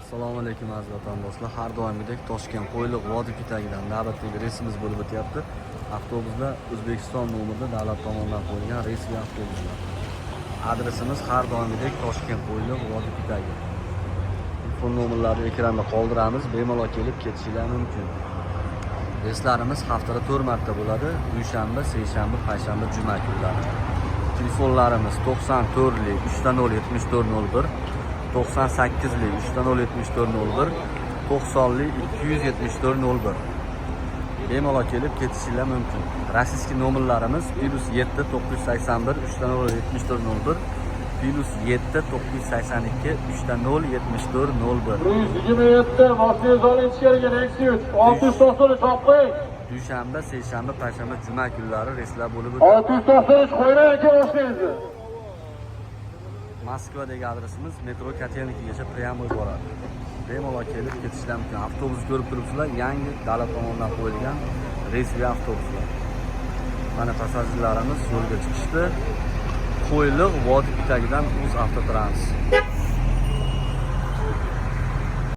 Assalomu alaykum, aziz vatandoshlar. Har doimgidek Toshkent, Qo'yliq, Vodiy Pitagidan navbatdagi reysimiz bo'lib o'tyapti. Avtobuslar O'zbekiston nomerida, davlat tomonidan qo'yilgan reysli avtobuslar. Adresimiz har doimgidek Toshkent, Qo'yliq, Vodiy Pitagi. Telefon nomerlarini ekranda qoldiramiz, bemalol kelib ketishinglar mumkin. Reyslarimiz haftada 4 marta bo'ladi: dushanba, seshanba, payshanba, juma kunlari. Telefonlarimiz 94 lik 3 0 74 01, 98 lik 3 0 74 01, 90 lik 274 01. Bemalol kelib ketishinglar mumkin. Российский nomerlarimiz +7 981 3 0 74 01, +7 982 3 0 74 01. 127, moshinangizni oling ichkariga, Nexia 3, 693 olib qo'ying. Dushanba, seshanba, payshanba, juma kunlari reyslar bo'lib o'tadi. 693 qo'ymang, aka, moshinangizni. Moskvadagi adresimiz metro Kotelnikigacha прямой boradi. Bemalol kelib ketishlar mumkin. Avtobus ko'rib turibsizlar, yangi, davlat tomonidan qo'yilgan reysli avtobuslar. Mana, passajirlarimiz yo'lga chiqishdi. Qo'yliq, Vodiy Pitagidan Uz Avtotrans.